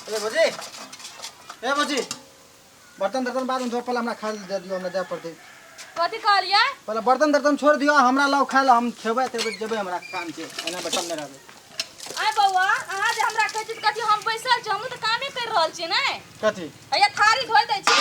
ए भौजी, ए भौजी, बर्तन तर्तन बाद में धो, पहले हमरा खाए दे दियो, हमरा जाय पड़तै। कथी कहलियै? पहले बर्तन तर्तन छोड़ दियो, हमरा लाओ खाए ला, हम खेबै तेबै जेबै, हमरा काम छै, एना बैठल नहि रहबै। आय बौआ, अहाँ जे हमरा कहै छी कथी, हम बैसल छी, हमहूँ तऽ कामे करि रहल छी ने। कथी? हैया थारी धोइ दै छी।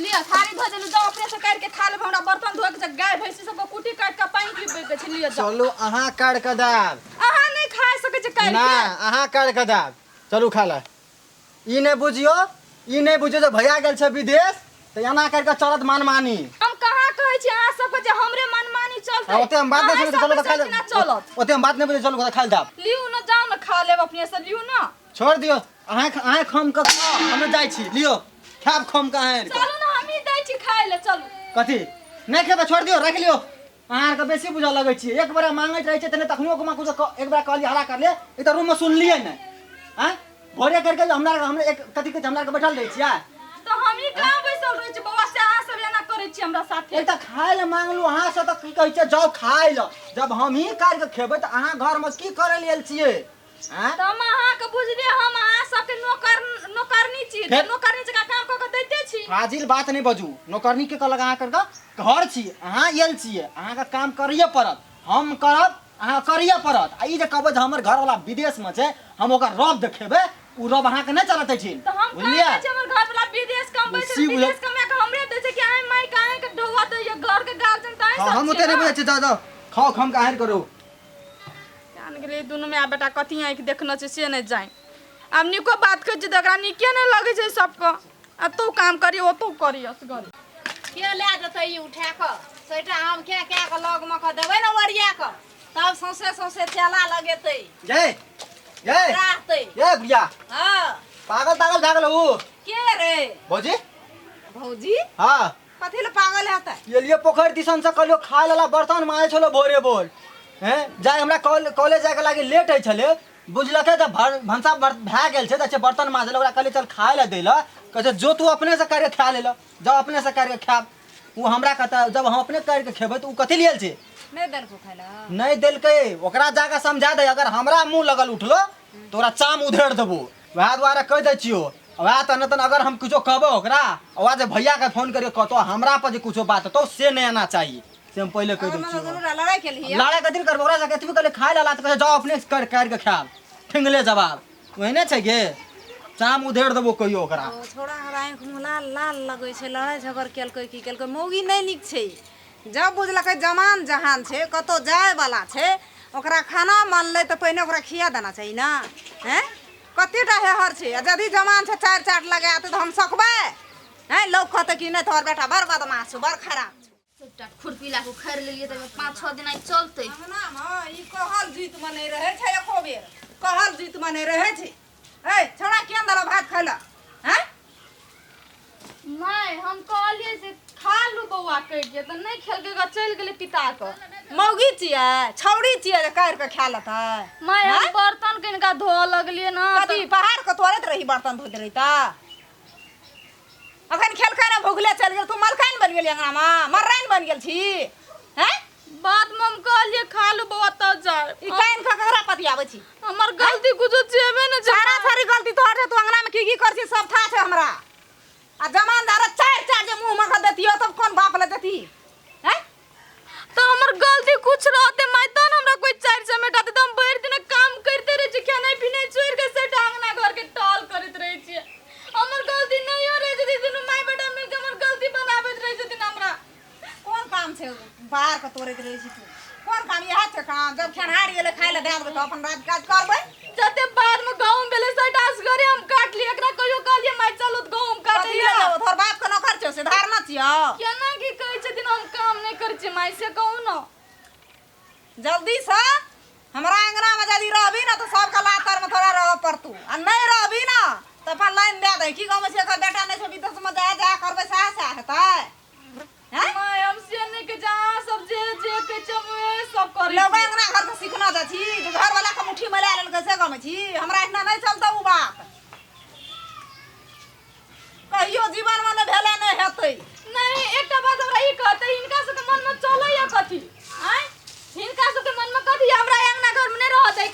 लिअ, थारी धो देलहुँ, जाउ अपने से काटि के खा लेब। हमरा बर्तन धोए के छै, गाय भैंसी सबके कुट्टी काटि के पानि पीबै के छै। लिअ जाउ। चलू, अहाँ काटि कऽ देब। अहाँ नहि खा सकै छी काटि ना के। अहाँ काटि कऽ देब, चलू खा ले। ई नहि बुझियौ, ई नहि बुझियौ जे भैया गेल छै विदेश तऽ एना करि कऽ चलत मनमानी। हम कहाँ कहै छी अहाँ सबके जे हमरे मनमानी चलतै। आ ओते हम बात नहि अहाँ सुनै, चलू तऽ सबके खा ले। केना चलत? ओते हम बात नहि बुझै, चलू तऽ खा ले देब। लिउ ने, जाउ ने, खा लेब अपने से, लिउ ने। छोड़ दियौ, अहाँ अहाँ खम कऽ खाउ, हम जाइ छी। लियौ, खायब खम कऽ अहाँ। चलू ने, हमही दै छी खाय लए, चलू। कथी नहि खेबै? छोड़ दियौ, राखि लियौ। अहाँ आरके बेसी बुझऽ लगै छियै। एक बेरा मांगैत रहै छियै तऽ नहि तखनो के कुछो एक बेरा कहलियै, हल्ला करलियै, एक तऽ रूममे सुनलियै नहि। आँय, भोरे करके हमरा हमरा एक कथी कहै छै, हमरा आरके बैठल रहै छियै? तऽ हमही कहाँ बैसल रहै छी बौआ, से अहाँ सब एना करै छी हमरा साथे? एक तऽ खाय लए मांगलू अहाँ से तऽ की कहै छियै, जाउ खाय लए। जब हमही काटि कऽ खेबै तऽ अहाँ घरमे की करै लए आयल छियै? आँय? तऽ हम अहाँके बुझलियै, हम अहाँ सबके नौकर नौकरनी छी। फेर? नौकरनी जकाँ काम कऽ के दैते छी। फाजिल बात नहि बजू। नौकरनी के कहलक? अहाँ करके घर छी, अहाँ आयल छियै, अहाँके काम करैए पड़त। हम करब, अहाँ करैए पड़त। आ ई जे कहबै जे हमर घरवाला विदेशमे छै, हम ओकर रब देखेबै, ओ रब अहाँके नहि चलत अछि। तऽ हम कहाँ बुझलियै? कहै छी हमर घरवला विदेश कमबै छै? बेसी बुझल- विदेश कमा कऽ हमरे दै छै कि अहाँ माइक अहाँके ढौआ दैए? घरके गार्जियन तऽ अहीं हँ, सब हम छियै ओते नहि ने। बुझै छियै। जाउ जाउ, खाउ खम के अहाँ करू। जान गेलियै, दुनू माय बेटा कथी आँखि देखने छै से नहि जानि। आब नीको बात कहै छै तऽ एकरा नीके नहि लगै छै सबके। एतौ काम करी, ओतौ करी, असगर। के लए जेतै ई उठा कऽ? सैटा आम कए कए कऽ लगमे कऽ देबै ने ओरिया कऽ, तब सौंसे सौंसे चेला लगेतै। जय जय रहतै। ये बुढ़िया। हँ। पागल तागल भए गेल उ। के रे? भौजी। भौजी? हँ। कथी लए पागल हेतै? एलियै पोखरि दिसन से, कहलियो खाय लला, बर्तन माजै छलो भोरे भोर। हैं जाय, हमरा कॉलेज जायके लागी लेट होइ छलै। बुझलकै तऽ भनसा भए गेल छै तऽ छै बर्तन माजल। ओकरा कहलियै चल खाय लए दै लए, कहै छै जो तू अपने से करिके खा ले लऽ, जाउ अपने से करिके खायब। ओ हमरा कहता जब हम अपने करिके खेबै तऽ ओ कथी लेल छै? नहि देलको खाय लए? नहि देलकै। ओकरा जाके समझा दे, अगर हमरा मुँह लगल उठलो तऽ ओकरा चाम उधेड़ देबो। वएह दुआरे कहि दै छियौ, वएह तऽ नहि तऽ अगर हम किछो कहबो ओकरा, वएह जे भैयाके फोन करिके कहतो हमरा पर जे कुछो बात हेतौ से नहि आना चाही, से हम पहिले कहि दै छियौ। लड़ाइ केलही? लड़ाइ कथी करबो ओकरा सबके? एतबी कहलियै खाय ला तऽ कहै जाउ अपने कर कर के खायब। ठिंगले जवाब ओहने छै गे, चाम उधेड़ देबो कहियो ओकरा। ओ छोड़ा, हमरा आँखि मुँह लाल लाल लगै छै। लड़ाइ झगड़ केलकै की केलकै? मौगी नहि नीक छै। जब बुझलकै जमान जहान छै, कतहु जायवला छै, ओकरा खाना बनलै तऽ पहिने ओकरा खिया देना चाही ने। हैं, कतेटा हेहर छै, आ यदि जमान छै चारि चाट लगा तऽ हम सकबै? हैं, लोक कहतै कि नहि, तोहर बेटा बड़ बदमाश छौ, बड़ खराब छौ। सबटा खुरपी लए कऽ उखाड़ि लेलियै तऽ 5-6 दिन आइ चलतै। अंगनामे ई कहल जुतिमे नहि रहै छै, एको बेर कहल जुतिमे नहि रहै छै। ए छौड़ा, केहन देलऽ भात खाइ लए? हैं? नहि, हम कहलियै से खा लू बौआ कहि के, तऽ नहि खेलकै ग, चलि गेलै पिता कऽ। मौगी छियै, छौड़ी छियै जे काटि कऽ खा लेतै? माय, हम बर्तन कनिका धोअ लगलियै ने। कथी पहाड़ के तोड़ैत रही, बर्तन धोइत रही? तऽ अखन खेलकै ने, भुखले चलि गेल। तू मलकाइन बनि गेली अंगनामे, मर्राइन बनि गेल छी? हैं? बाद में हम कहलियै खा लू बौआ तब जाय। ई कानि कऽ ककरा पतियाबै छी? हमर गलती कुछो छेबे ने छै। सारा सारी गलती तोहर छै। तू अंगना में की की कर छी सब था छै हमरा। आ जमानदार चारि चारि जे मुंह में के देतियो तब कोन बाप ले देती? हैं? तो हमर गलती कुछ रहते माय तहन हमरा कोई चारि चमेटा देते। हम भरि दिन काम करते रहे छी, खेनाइ पिनाइ छोड़ि के सेठ अंगना घर के टहल करैत रहे छी। हमर गलती नहीं हो रहे छथिन, दुनू माय बेटा मिलके हमर गलती बनाबैत रहे छथिन हमरा। कोन काम छै बाहर के तोड़ैत रहै छी तू? कोन काम इएह छै काम? जब खेनहार गेलै खाय लए दए देबै तऽ अपन राज काज करबै। जते बाद में गहूम भेलै सैटा असगरे हम काटलियै। एकरा कहियो कहलियै माय चलू तऽ गहूम काटै कथी लए जेबो? तोहर बाप के नौकर छियौ से धारना छियौ? केना की कहै छथिन हम काम नहि करै छियै माय, से कहू ने। जल्दी से हमरा अंगना में यदि रहबी ना तो सबके लातर में तोरा रह पड़तू, आ नहीं रहबी ना तो अपन लाइन दे दे। की कहबै छै, एकर बेटा नहीं छै विदेश में, जाय जाय करबै सएह सएह हेतै? हैं? माय, हम से नहि कहै छी, अहाँ सब जे जे कहै छी हम उएह सब करै लोग छी। अंगना घर से सीखना जाइ छी जे घर वाला के मुट्ठी में लए लेलकै से गमै छी? हमरा एहिना नहि चलतौ उ बात, कहियो जीवन में नहि भेलै, नहि हेतै। नहीं, एकटा बात हमरा ई कहतै, हिनका सबके मन में चलैया कथी? आँय, हिनका सबके मन में कथी? हमरा अंगना घर में नहीं रहतै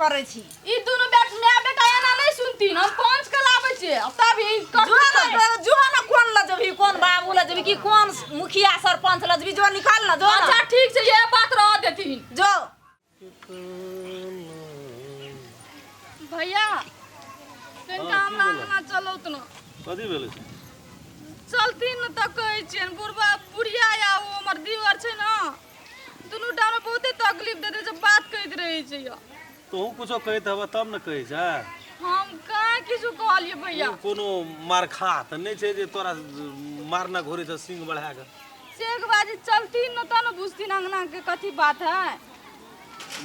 करै छी। ई दुनू बेट माय बेटा एना नहि सुनतीन, हम पंच के लाबै छियै आ तब ई जो करतै। ना जो ना, कोन ल जेबही, कोन बाबू ल जेबही कि कोन मुखिया सरपंच ल जेबही, जो निकाल ना जो ना। अच्छा ठीक छै, ये बात रह देथिन। जो भैया तनिका हमरा अंगना चलौत न। कथी भेलै? चलथिन न तऽ कहै छियनि, बुढ़बा बुढ़िया या ओ हमर दियर छै ने, दुनू टामे बहुते तकलीफ दैत रहै छै, बात कहैत रहै छै। यऽ तोहूँ कुछो कहैत हेबह तब ने कहै छै। हम कहाँ किछु कहलियै भैया। ओ कोनो मारखा तऽ नहि छै जे तोरा मारना घोरे छै सिंह बढ़ा कऽ। से बाजी चलथिन न तब ने बुझथिन अंगना के कथी बात है।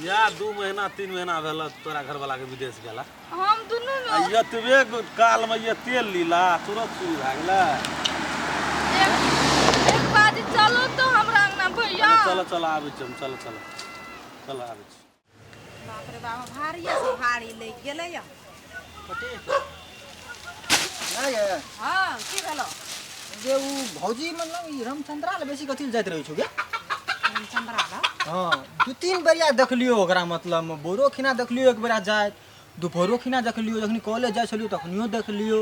या 2 महीना 3 महीना भेल तोरा घरवाला के विदेश गेला। हम दुनू आ एतबे कालमे एते लीला तुरंत शुरू भए गेलै। एक बाजी चलो तो हमरा अंगना भैया। चलो चलो आबै छी हम, चलो चलो चलो आबै छी। बाप रे बाप, भारिये से भारी लागि गेलै यऽ। नहि ये। हँ, की भेलो? जे उ भौजी मतलब ई रामचंद्रा ले बेसी कथी लए जाइत रहै छौ गे? रामचंद्रा लए? हँ, 2-3 बेरिया देखलियौ ओकरा, मतलब बोरो खिना देखलियौ एक बेरा जाइत, दुपहरो खिना देखलियौ, जखनी कॉलेज जाइ छलियौ तखनियो देखलियौ।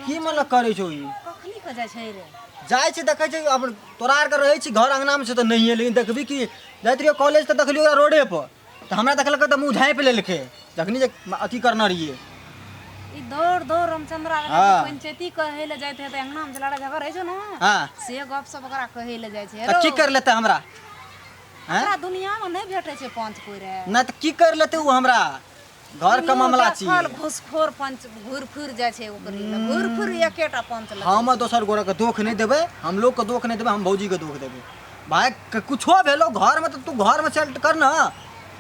की मतलब करै छौ ई? कखनी के जाइ छै रे? जाइ छै देखै छै, अब तोरा आरके रहै छी घर अङ्गनामे छै तऽ नहिए, लेकिन देखबी कि जाइत रहियौ कॉलेज तऽ देखलियौ ओकरा रोडे पर, तऽ हमरा देखलकै तऽ मुँह झाँपि लेलकै जखनी जे अथी करने रहियै। ई दौड़ दौड़ रामचंद्रा लए हाँ। पंचायती कहै लए जाइत हेतै, अंगना मे जे लड़ाइ झगड़ होइ छै ने, हाँ, से गप सब ओकरा कहै लए जाइ छै। तऽ की कर लेतै हमरा? हैं? हमरा दुनिया मे नहि भेटै छै पंच कोइ रे। नहि तऽ की कर लेतै ओ हमरा? घर के मामला छी। देखल घुसखोर पंच घुरि फिर जाइ छै ओकरे लग, घुरि फिर एकेटा पंच लग। हम दोसर गोरे के दोख नहि देबै, हम लोग के दोख नहि देबै, हम भौजी के दोख देबै। भाय कुछो भेलो घर में तऽ तू घर में सेट कर ना,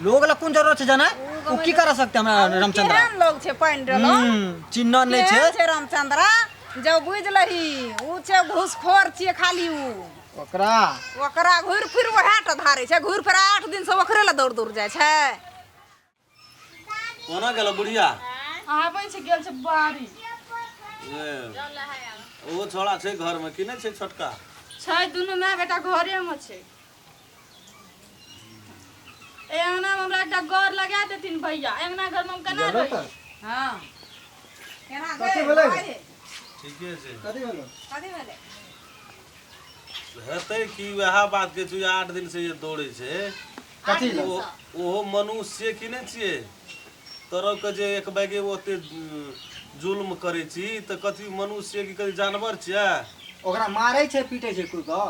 लोग ला कोन जरूरत छै जाना? ओ की कर सकते हमरा रामचंद्रा? केहन लोग छै पानि डलो? चिन्ह नहि छै। केहन छै रामचंद्रा? जब बुझि लही उ छै घुसखोर छियै खाली उ। ओकरा ओकरा घुरि फिर वएह टा धारै छै, घुरि फिर 8 दिन से ओकरे लए दौड़ दौड़ जाइ छै। कोना गेल बुढ़िया? आबै छै, गेल छै बाड़ी। ए, ओ छोड़ा छै घर में कि नहि छै छोटका? छै, दुनू माय बेटा घरे में छै। ए अंगना में हमरा एकटा गौर लगा देथिन भैया, अंगना घर में हम केना रही? हँ, केना कथी गै? भेलै? भाइ? ठीके छै। कथी भेलो? कथी भेलै? हेतै कि वएह बात के छै, 8 दिन से जे दौड़ै छै। कथी लए? ओहो मनुष्य कि नहि छियै? तोरो के जे एक बैगे ओते जुल्म करै छी तऽ कथी मनुष्य कि कथी जानवर छियै? ओकरा मारै छै पीटै छै कोइ के?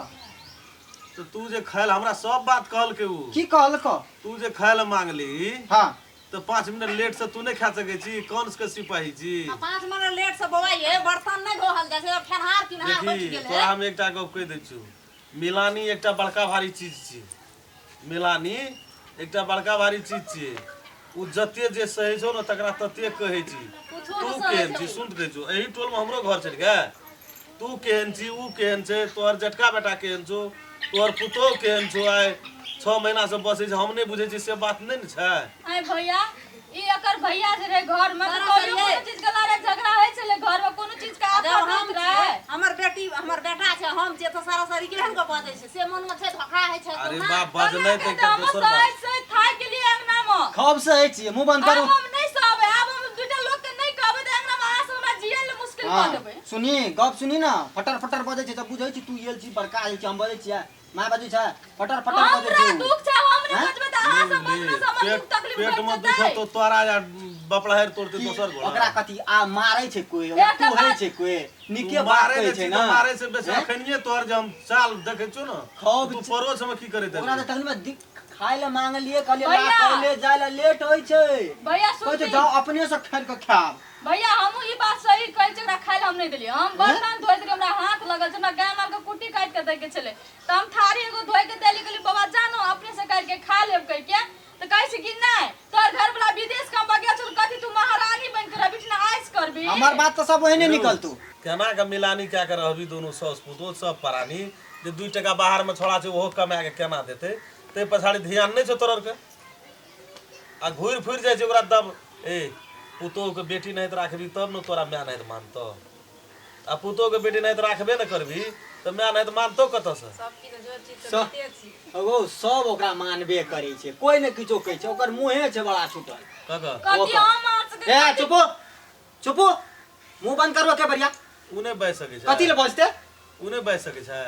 तऽ तू जे खायल हमरा सब बात कहलकै उ। की कहलको? तू जे खाय लए मांगली हाँ, तऽ 5 मिनट लेट से तू नहि खा सकै छी? कौन के सिपाही छी? 5 मिनट लेट से बौआ ये बर्तन नहि धोहल जाइ छै, खेनहार किनहार बचि देखी गेलै। तोरा हम एकटा गप कहि दै छियौ, मिलानी एकटा बड़का भारी चीज छियै। मिलानी एकटा बड़का भारी चीज छियै। उ जते जे सही छौ ने तकरा तते कहै छी। कुछो तू नहि सहै केहन छै छी? उ। सुन कहै छौ, एहि टोलमे हमरो घर छै गे। तू केहन छी, उ केहन छै, तोहर जेठका बेटा केहन छौ, तोहर पुतोह केहन छौ, आइ 6 महीना से बसै छै, हम नहि बुझै छी से बात नहि ने छै। आइ भैया, ई एकर भैया जे रहे घर में तऽ तोरा कहियो सरिये। कोनो चीज के लड़ाई झगड़ा होइ छलै घर में, कोनो चीज के जब आफत हम होइत रहै। छियै, हमर बेटी हमर बेटा छै, हम छियै तऽ सारा सारी केहन के बजै छै से मन में छै, धोखा होइ छै। अरे तो ना। बाप, बजलै तऽ तऽ एकटा हम दोसर सहैत बात। सहैत थाकि गेलियै अंगना में। खब से होइ छियै, मुँह बंद करू। आब हम नहि सहबै, आब हम दूटा लोक के नहि कहबै तऽ अंगना में अहाँ सब हमरा जियै लए मुश्किल कऽ हाँ, देबै। सुनी गप सुनी ना, फटर फटर बजै छै, जब बुझै छी तू एल छी बड़का आयल छी, हम बजै छियै, माय बजै छै, फटर फटर बजै हमरा छै उ। दुख छै, हम नहि हैं? बजबै तऽ अहाँ सब बजबै से हमर पेट दुख तकलीफ पेट बढ़ि में जेतै। दुख तो तोरा या बपलाहेर तोड़ते की दोसर गोड़ा। ओकरा कथी आ मारै छै कोइ? ओकरा एकटा कुहै बात- छै कोइ? नीके तू बात मारे कहै नहि छै छी ना। तऽ मारे से बेसी हैं? अखनिये तोहर जे हम चाल देखै छियौ ने, खब तू पड़ोस में की करैत ओकरा हेबही? तऽ तखन में खाय लए मांगलियै, कहलियै ला भैया। कॉलेज जाय लए लेट होइ छै। भैया कहै छै सुनती। जाओ अपने से खाइ के खायब। भैया हमहूँ ई बात सही कहै छी, ओकरा खाय लए हम नहि देलियै। हम बर्तन धोइत रहियै, हमरा हाथ लगल छै, हमरा गाय माल के कुट्टी काटि के दै के छलै, तऽ हम थारी एगो धोइ के देली, कहली बाबा जानो अपने से काटि के खा लेब कहि के, तऽ कहै छै कि नहि तोहर घर वाला विदेश कमबऽ गेल छौ, कथी तू महारानी बनि के रहबी ना ऐश करबी? हमर बात तऽ सब ओहने निकलतौ। केना के मिलानी कए के रहबी दुनू साउस पुतोह सब प्राणी जे 2 टका बाहर में छोड़ा छै ओहो कमा के केना देतै, ताहि पछाड़ी ध्यान नहि छौ तोहर के। आ घुरि फिर जाइ छै ओकरा दब ए पुतोह के बेटी नहि राखबी तब ने तोरा माय नहि मानतौ। आ पुतोह के बेटी नहीं तऽ राखबे ने करबी तऽ माय नहीं तऽ मानतो कतऽसँ? सब किछु जो चीज तऽ सब- होइते छी। ओ सब ओकरा मानबे करै छै, कोई ने किछो कहै छै, ओकर मुँहे छै बड़ा छूटल। ककर? कथी हम अहाँ सबके ए चुपो चुपो, मुँह बंद करो के बढ़िया। उ नहि बाजि सकै छै। कथी ले बजते? उ नहि बाजि सकै छै।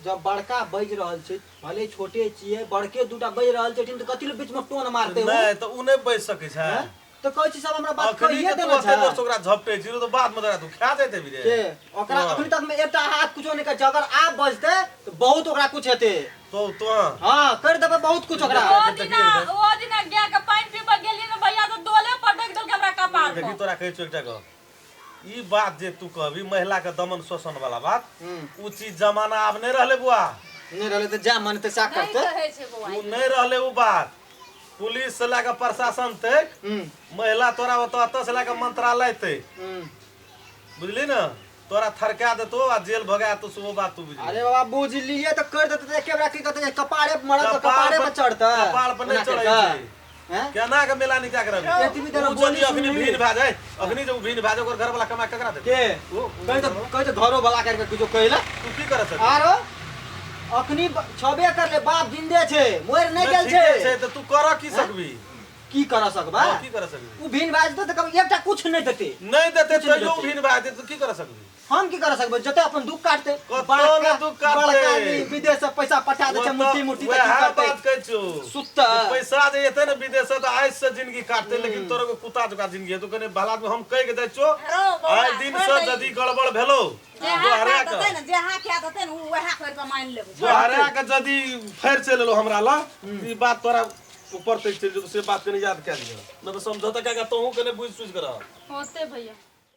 जब बड़का बाजि रहल छै, भले छोटे छियै, बड़के दूटा बाजि रहल छै तऽ कथी ले बीच में टोन मारते उ? नहि तऽ उ नहि बाजि सकै छै। हैं? तऽ कहै छी सब हमरा बात अखनी कहिए के तू देने ओते छै। जोर से ओकरा झपटै छी तऽ बाद में तोरा तू खा जेतै भी रे। के ओकरा हाँ। अखनी तक में एकटा हाथ कुछो नहि करै छै, अगर आब बजते तऽ बहुत ओकरा कुछ हेतै। तो तो हाँ कर देबै बहुत कुछ ओकरा। ओ दिना ओ दिना गाय के पानि पीबऽ गेलियै ने भैया तऽ डोले पटक देलकै हमरा कपार देखी पर। तोरा कहै छियौ एकटा गप, ई बात जे तू कहबी महिला के दमन शोषण वाला बात, उ चीज जमाना आब नहि रहलै बुआ। नहि रहलै तऽ जा मन तऽ सा नहि करतै। कहै छै बौआ। उ नहि रहलै उ बात। पुलिस से लए कऽ प्रशासन तक महिला तोरा ओतऽ ओतऽ से लए कऽ मंत्रालय तक, बुझली ने, तोरा थरका देतो आ जेल भगा देतो, से ओ बात तू बुझली। अरे बाबा बुझलिए तऽ कर देतै तऽ एके बेरा की कहतै, कपारे पर मरत तऽ कपारे पर चढ़तै। कपार पर नहि ओना चढ़ै करिके। छै। हैं? केना के मेला निका के रहबी? एतबी देर उ बोली जदि अखनी सुनली। भीन भए जाय, अखनी जे उ भीन भए जाय, ओकर घरवाला कमा के ककरा देतै? के ओ कहि तऽ कहि तऽ घरो वाला करके कुछो कहिला। तू की करऽ सकबी? आरो अखनी छबे करले, बाप जिंदे छै, मरि नहि गेल ठीके छै। छै तऽ तू करऽ की सकबी? की करऽ सकबा? हँ, की करऽ सकबी? उ भीन भए जेतै तऽ कभी एकटा कुछ नहि देतै। नहि देतै कुछ नहि तैयो देतै। भीन भए जेतै तऽ की करऽ सकबी? हम की करऽ सकबै? जते अपन दुख काटतै। कतौ बड़का ने दुख काटतै। बड़का आदमी विदेश से पैसा पठा दै छै, मुट्ठी मुट्ठी, तऽ की वएह करतै? बात कहै छियौ। सुततै। जे पैसा जे एतै ने विदेश से तऽ आइ से जिंदगी काटतै, लेकिन तोरो के कुत्ता जकाँ जिंदगी हेतौ। कने भला आदमी हम कहि के जाइ छियौ, रौ बौआ, आइ दिन छोड़ि से दही। यदि गड़बड़ भेलौ, जेहा दोहरा खा देतै के ने, जेहा खा देतै ने, उ वएह करि कऽ मानि लेबै। दोहरा के यदि फेर चलि एलौ हमरा लग, ई बात तोरा ऊपर तक चलि जेतौ, से बात कनि याद कए लिहऽ। नहि तऽ समझौता कए के तोहूँ कने बुझि सुझि के रह। होते भैया।